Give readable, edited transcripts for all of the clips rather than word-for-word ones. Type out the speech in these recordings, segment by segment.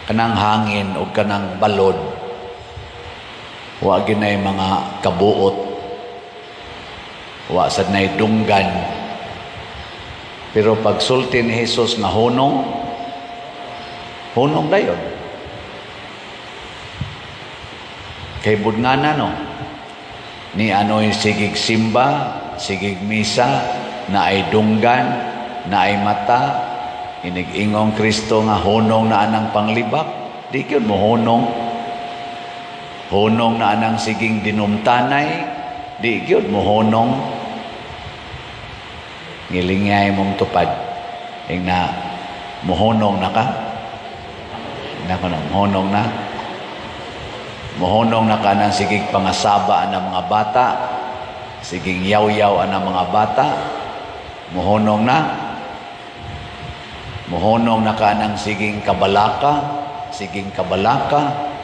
Kanang hangin o kanang balod, wa ginay mga kabuot, wa sad nay dunggan. Pero pagsulti ni Jesus nga hunong, hunong dayon. Kay budngana, no? Ni ano'y sigig simba, sigig misa, na ay dunggan, na ay mata, inig-ingong Kristo nga hunong na anang panglibak, di gyud mo hunong. Hunong na anang siging dinumtanay, di gyud mo hunong. Ngilingay mong tupad. Ing na muhunong na ka? Nako na, muhunong na. Muhunong na ka ng sigig pangasaba ang mga bata, siging yaw-yaw ang mga bata, muhunong na. Muhunong na ka ng siging kabalaka, siging kabalaka,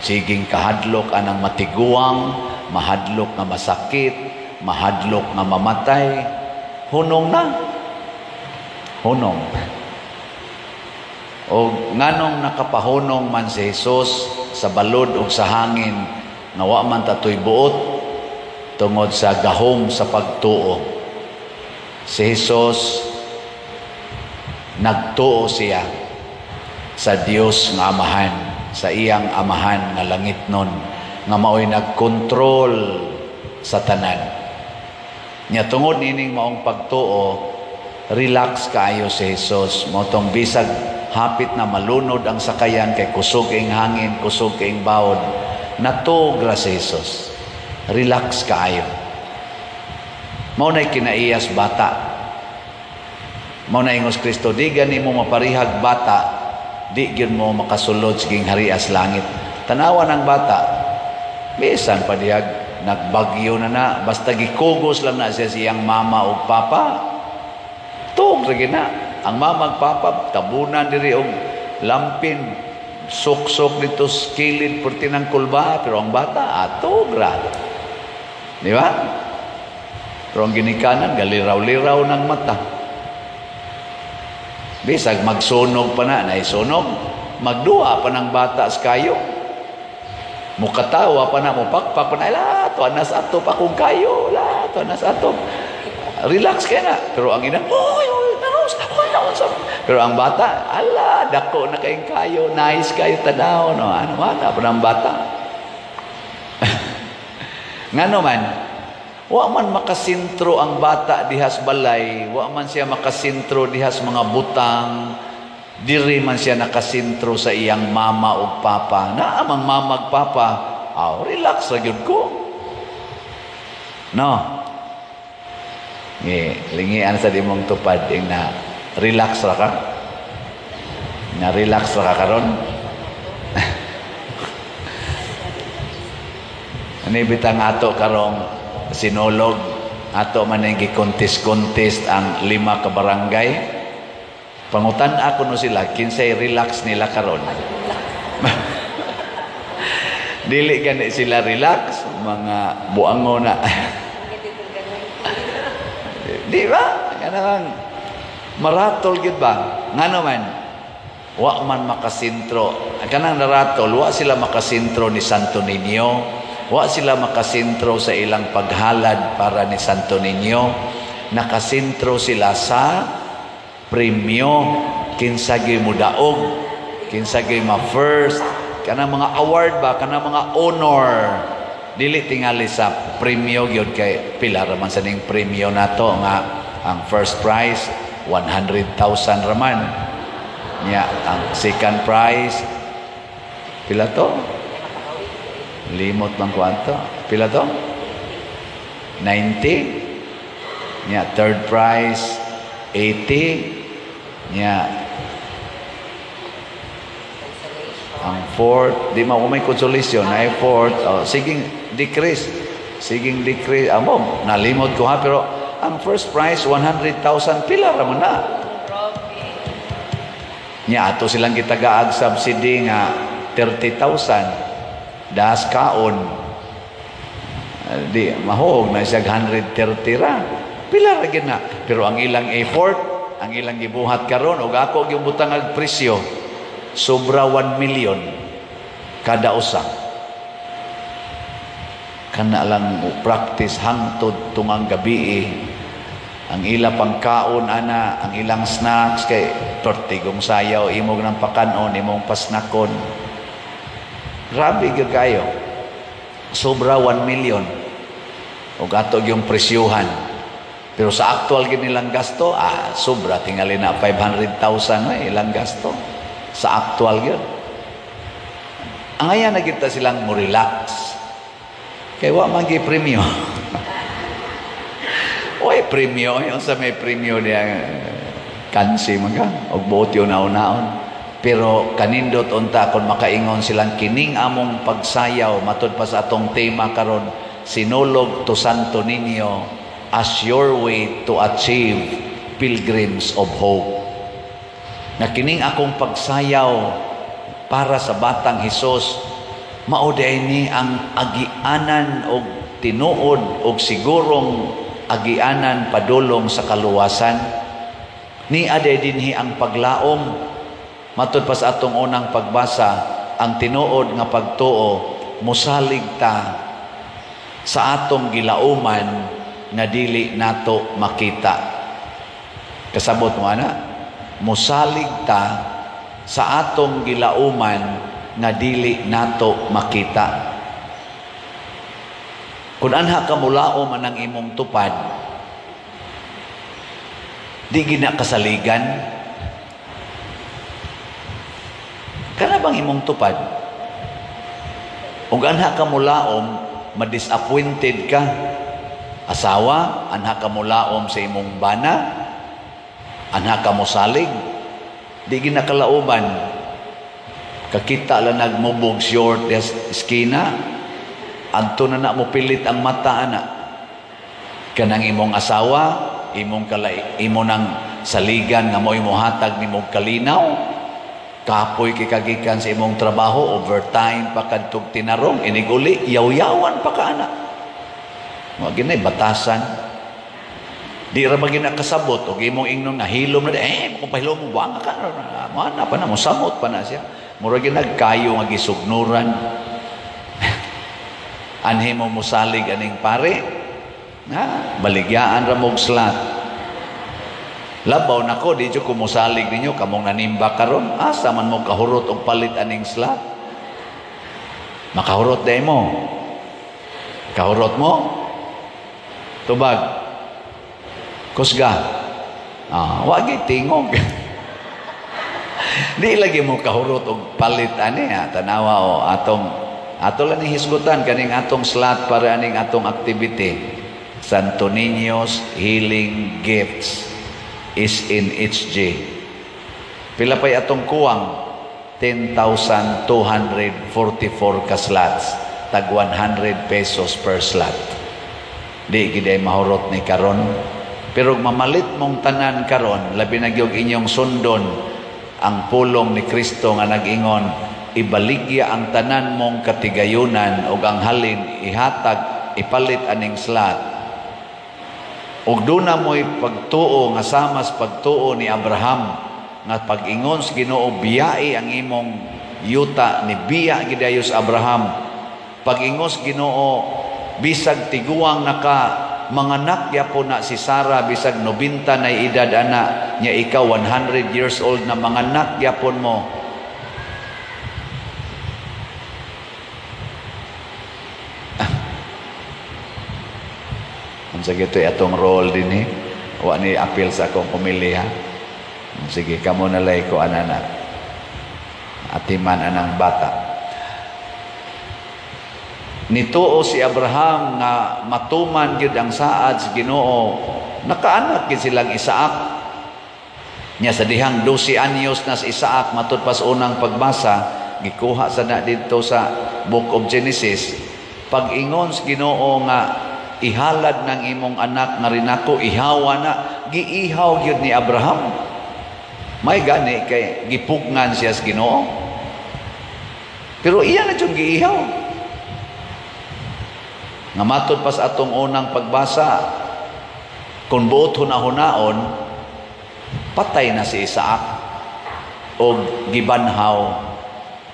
siging kahadlok anang matiguang, mahadlok nga masakit, mahadlok nga mamatay. Hunong na. Hunong. O nganong nakapahunong man si Jesus sa balod o sa hangin nga wa man tatoy buot? Tungod sa gahom sa pagtuo. Si Jesus, nagtuo siya sa Dios nga Amahan, sa iyang Amahan nga langitnon, nga maoy nagkontrol sa tanan. Nya tungod nining maong pagtuo, relax kaayo si Jesus. Motong bisag hapit na malunod ang sakayan kay kusog ing hangin, kusog ing bawod, natuog ra si Jesus. Relax kaayo. Mao nay kinaiyas bata. Mao na ingos Kristo, di gani mo maparihag bata, di gyud mo makasulod sa gingharias langit. Tanawa ng bata, bisan pa dihag nagbagyo na na, basta gikugos lang na siya siyang mama o papa, tuog ra gyud na. Ang mama ug papa, tabunan diri og lampin, suksok dito sa kilid perti ng kulba, pero ang bata, atog ra. Di ba? Pero ang ginikanan, galiraw-liraw ng mata. Bisag magsunog pa na, naisunog, magduha pa ng bata sa kayo. Mukatawa pa na, mupakpak pa na, la, tuwan na sa atop akong kayo, la, tuwan na sa atop. Relax kaya na. Pero ang ina, oy, oy, naros, oy, naros. Pero ang bata, ala, dako na kayong kayo, nice kayo, tanaw, no, ano, wala pa ng bata. Ngano man, wa man makasintro ang bata dihas balay, wa man siya makasintro dihas mga butang, diri man siya nakasintro sa iyang mama ug papa. Naa mang mama ug papa, aw, relax ra gyud ko. No. Ngi, lingian sa dimong tupad ing na relax ra ka. Na relax ra ka karon. Ani bitang ato karong sinulog, ato man ang gi-contest-contest ang 5 ka barangay. Pangutan ako no sila kinsay relax nila karon. Dili gani sila relax, mga buango na. Di ba? Kanang maratol gid ba? Ngano man? Wa man makasintro. Kanang naratol, wa sila makasintro ni Santo Niño. Wa sila makasintro sa ilang paghalad para ni Santo Niño. Nakasintro sila sa premyo, kinsa gyud mo daog, kinsa gyud ma first, kanang mga award ba, kanang mga honor. Dili tingali sa premyo gyud kay pila ra man sa ning premyo nato nga ang first prize 100,000 raman. Nya ang second prize pila to? Limot bang kwanto? Pila to? 90. Nya third prize 80. Nya ang fourth, di mo may consolation, ay fourth, oh, siging decrease. Siging decrease. Amo, nalimot ko ha, pero ang first prize 100,000 pila ra man na. Nya ato silang gitagaag subsidy nga 30,000 das kaon. Di mahuog na siya 130 ra. Pila ra gyud na. Pero ang ilang effort, ang ilang gibuhat karon og ako gyud butang og presyo. Sobra 1 million kada usa. Kana lang practice hangtod tungang gabi. Ang ila pangkaon ana, ang ilang snacks, kay pertigong sayaw imong nang pakanon, imong pasnakon. Grabe gyud kayo. Sobra 1 million. Ug ato yung presyuhan. Pero sa actual gid nilang gasto, sobra tingali na 500,000 ilang gasto. Sa actual gyud. Ang aya na kita silang mo relax. Kay wa man gi premyo. Oy, premyo, yung sa may premyo niya kansi man ka og buot yun naon-naon. Pero kanindot unta kon makaingon silang kining among pagsayaw matud pa sa atong tema karon, Sinulog to Santo Niño as your way to achieve pilgrims of hope. Na kining akong pagsayaw para sa batang Hesus, mao diay ni ang agianan og tinuod og sigurong agianan padulong sa kaluwasan. Ni aday dinhi ang paglaom. Matud pa sa atong unang pagbasa, ang tinuod nga pagtuo mosalig ta sa atong gilauman nga dili nato makita. Kasabot mo ana? Mosalig ta sa atong gilauman nga dili nato makita. Kung anha ka mulaom anang imong tupad, di gina kasaligan. Kana bang imong tupad? Ug anha ka mulaom, madisappointed ka. Asawa, anha ka mulaom sa imong bana, anha ka mosalig, di ginakalauban. Kakita lang nagmubog short eskina, adto na na mo pilit ang mata ana. Kanang imong asawa, imong kalay, imo nang saligan nga mo'y mohatag nimong kalinaw. Kapoy kay kagikan sa imong trabaho, overtime pa kadtog tinarong, iniguli, yaw-yawan pa ka ana. Wa ginay batasan. Di ra ba ginakasabot og imong ingnon nga hilom na kung pahilom mo buang ka mo ana pa na mosamot pa na siya. Mura ginagkayo nga gisugnuran. Anhi mo mosalig aning pare? Na baligyaan ra mog slat. Labaw nako di jud ko mosalig ninyo kamong nanimba karon. Asa man mo kahurot og palit aning slat? Makahurot day mo. Kahurot mo? Tubag. Kusga. Wa gi tingog. Di lagi mo kahurot og palit ani ha. Tanawa o atong ato lang ni hisgutan kaning atong slot para aning atong activity. Santo Niño's Healing Gifts is in HG. Pila pa'y atong kuwang? 10,244 ka slots. Tag 100 pesos per slot. Di gid ay mahurot ni karon. Pero mamalit mong tanan karon, labi na gyud inyong sundon ang pulong ni Kristo nga nag-ingon, ibaligya ang tanan mong katigayunan ug ang halin ihatag ipalit aning slot. Ug duna mo'y pagtuo nga samas pagtuo ni Abraham nga pag-ingon sa Ginoo biyai ang imong yuta, ni biya gidayo sa Abraham. Pag-ingon sa Ginoo bisag tiguang naka manganak gyapon na si Sarah, bisag 90 na edad ana nya, ikaw 100 years old na manganak gyapon mo. Unsa gito'y atong role dinhi? Wa ni appeal sa akong pamilya. Sige, kamo na lay ko anak. Atiman anang bata. Nituo si Abraham nga matuman gyud ang saad sa Ginoo. Nakaanak gyud silang Isaac. Nya sa dihang 12 anyos na si Isaac matud pa sa unang pagbasa, gikuha sa na didto sa Book of Genesis. Pag-ingon sa Ginoo nga ihalad ng imong anak nga rinako, ihawa na, giihaw gyud ni Abraham. May gani kay gipugnan siya sa Ginoo. Pero iya na jud giihaw. Nga matud pa sa atong unang pagbasa, kung buot hunahunaon, patay na si Isaac. Og gibanhaw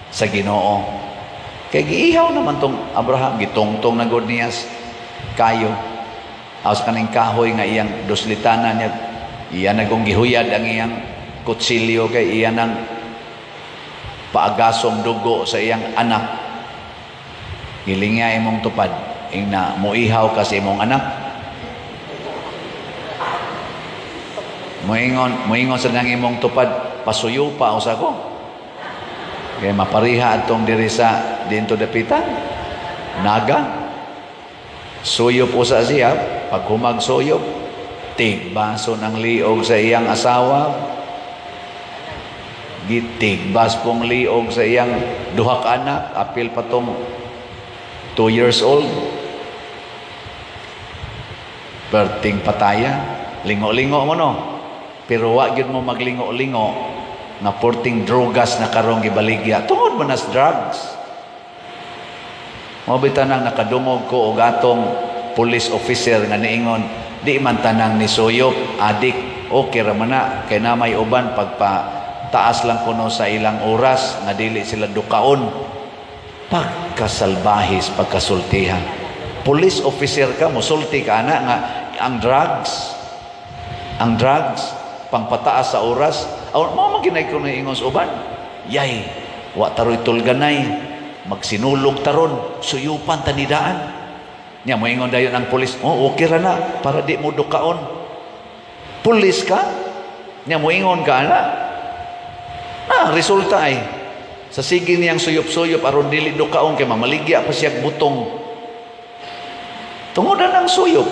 sa Ginoo. Kay giihaw naman tong Abraham, gitungtong na gud niya kayo. Aos kaning kahoy nga iyang duslitanan niya, iya na kung gihuyad ang iyang kutsilyo kay iya nang paagasong dugo sa iyang anak. Gilingya imong tupad, ingna muihaw ka sa imong anak. Muingon sa nang imong tupad, pasuyo pa usa ko. Kay mapariha atong diri sa dinto dapitan. Naga. Suyop usa siya, paghumag suyop, tigbaso ng liog sa iyang asawa. Gitigbas pong liog sa iyang duha ka anak, apil pa tong 2 years old. Perting pataya, lingo-lingo mo no. Pero wa gyud mo maglingo-lingo nga porting drogas na karong gibaligya. Tungod man nas drugs. Mao bitaw nang nakadungog ko og atong police officer nga niingon, di man tanang nisuyop, adik, okay ra man na kay na may uban pagpa taas lang kuno sa ilang oras nga dili sila dukaon. Pagkasalbahis, pagkasultihan. Police officer ka, musulti ka ana nga ang drugs pangpataas sa oras. Aw mao man ginay ko ingon sa uban. Yay, wa taroy tulganay, magsinulog taron, suyupan tanidaan. Nya moingon dayon ang pulis, "Oh, okay ra na para di mo dukaon." Pulis ka? Nya moingon ka ana. Ah, resulta ay sa sige niyang suyop-suyop aron dili dukaon kay mamaligya pa siya butong. Tungod na ng suyop,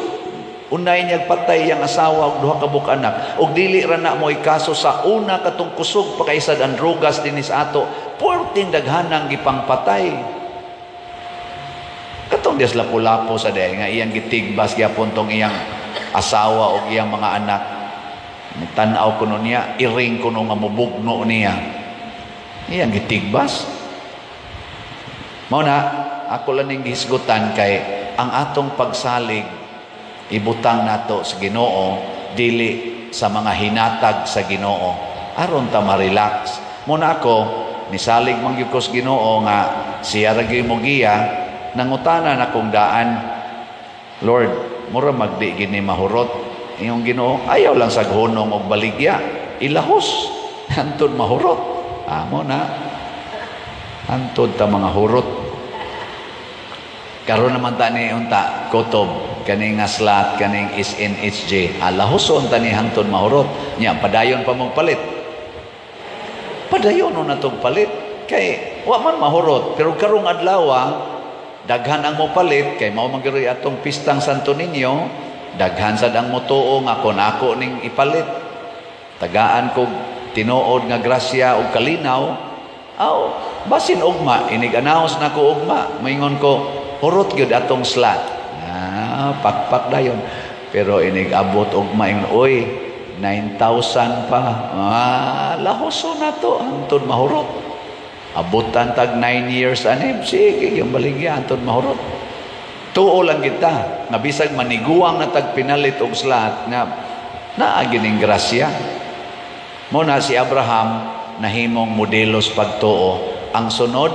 unay niya patay yang asawa og duha ka buok anak. Og dili ra na mo'y kaso sa una katong kusog pa kaysad ang drogas dinhi sa ato, puwerteng daghanang gipangpatay. Katong dias lapu-lapo sa day nga iyang gitigbas gyapon tong iyang asawa og iyang mga anak. Tan-aw kuno niya, iring kuno nga mobugno niya. Iyang gitigbas. Mao na ako lang ning gihisgutan kay ang atong pagsalig ibutang nato sa Ginoo, dili sa mga hinatag sa Ginoo aron ta ma-relax. Mao na ako nisalig man gyud ko sa Ginoo nga siya ra gyud mo giya, nangutana na kong daan, "Lord, mura magdi gini mahurot." Iyong Ginoo, "Ayaw lang sa hunong og baligya, ilahos hantod mahurot." Amo na hantod ta mga hurot. Karon naman ta ni unta kutob kaning nga slot kaning SNHJ, alahoson ta ni hantod mahurot. Nya padayon pa mong palit, padayon no natong palit kay wa man mahurot. Pero karong adlaw daghan ang mopalit kay mao man gyud atong pistang Santo Niño, daghan sad ang motuo nga kon ako ning ipalit, tagaan kog tinuod nga grasya ug kalinaw. Aw basin ugma inig-announce nako ugma, moingon ko hurot gyud atong slot. Ah, pakpak dayon. Pero inig-abot ugma ingon, "Oy, 9,000 pa." Ah, lahoso na to hantod mahurot. Abutan tag 9 years ani, sige yung baligya hantod mahurot. Tuo lang kita nga bisag maniguang na tag pinalit og slot nga naa gining grasya. Mo na si Abraham nahimong modelo sa pagtuo. Ang sunod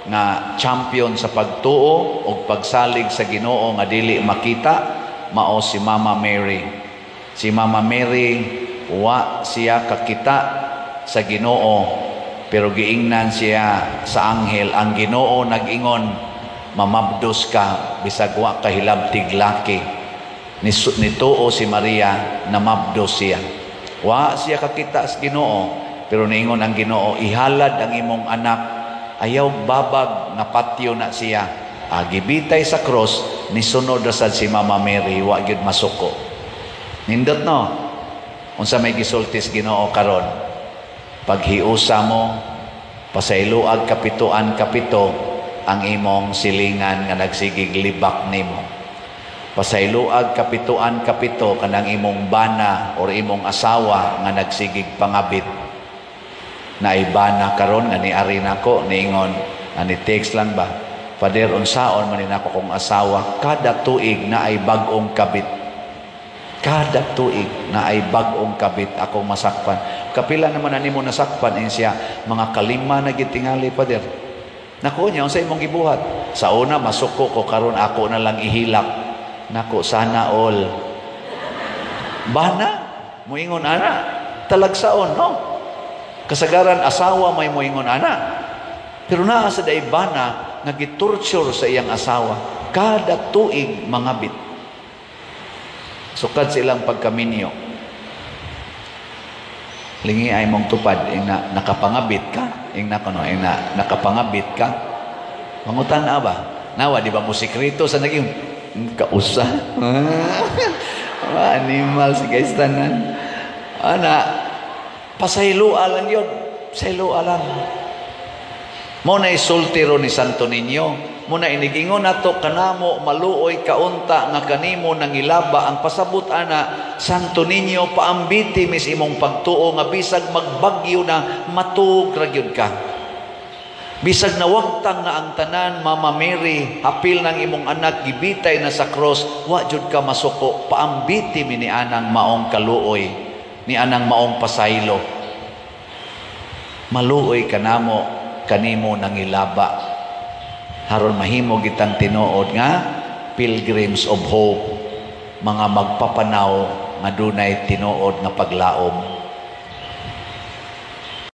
nga champion sa pagtuo og pagsalig sa Ginoo nga dili makita mao si Mama Mary. Si Mama Mary wa siya kakita sa Ginoo, pero giingnan siya sa anghel. Ang Ginoo nag-ingon, "Mamabdos ka bisag wa ka hilabtig laki." Nituo si Maria, namabdos siya. Wa siya kakita sa Ginoo, pero niingon ang Ginoo, "Ihalad ang imong anak." Ayaw babag nga patyo na siya. Gibitay sa cross, nisunod ra sad si Mama Mary, wa gyud masuko. Nindot no? Unsa may gisultis Ginoo karon? Paghiusa mo, pasayloag kapituan kapito ang imong silingan nga nagsigig libak nimo. Pasayloag kapituan kapito kanang imong bana or imong asawa nga nagsigig pangabit. Naibana karon nga niari nako niingon, ani text lang ba, "Father, unsaon man ni nako kong asawa, kada tuig na ay bag-ong kabit." Kada tuig naay bag-ong kabit akong masakpan. "Kapila naman ani mo nasakpan?" Ingon siya, "Mga kalima na gitingali, Pader." "Nako, nya unsa imong gibuhat?" "Sa una masuko ko, karon ako na lang ihilak." Nako, sana all. Bana, muingon ana, talagsaon, no? Kasagaran asawa may muingon ana. Pero naa sa day bana nga gitorture sa iyang asawa kada tuig mangabit. Sukad silang pagkaminyo. Lingi ay mong tupad, ing na, nakapangabit ka, ing na kuno, ing na, nakapangabit ka. Mangutan na ba? Nawa, di ba mo sikreto sa naging kausa? Animal si guys tanan. Ana, pasayloa lang yun. Pasayloa lang. Mo na isultiro ni Santo Niño. Mo na inigingon nato kanamo, "Maluoy kaunta nga kanimo nangilaba." Ang pasabot ana, Santo Niño, paambiti mis imong pagtuo nga bisag magbagyo na, matug ra gyud ka. Bisag nawagtang na ang tanan, Mama Mary, hapil ng imong anak gibitay na sa cross, wa jud ka masuko. Paambiti mi ni anang maong kaluoy, ni anang maong pasaylo. Maluoy kanamo, kanimo nangilaba. Haron mahimo gitang tinuod nga pilgrims of hope, mga magpapanaw nga dunay tinuod nga paglaom.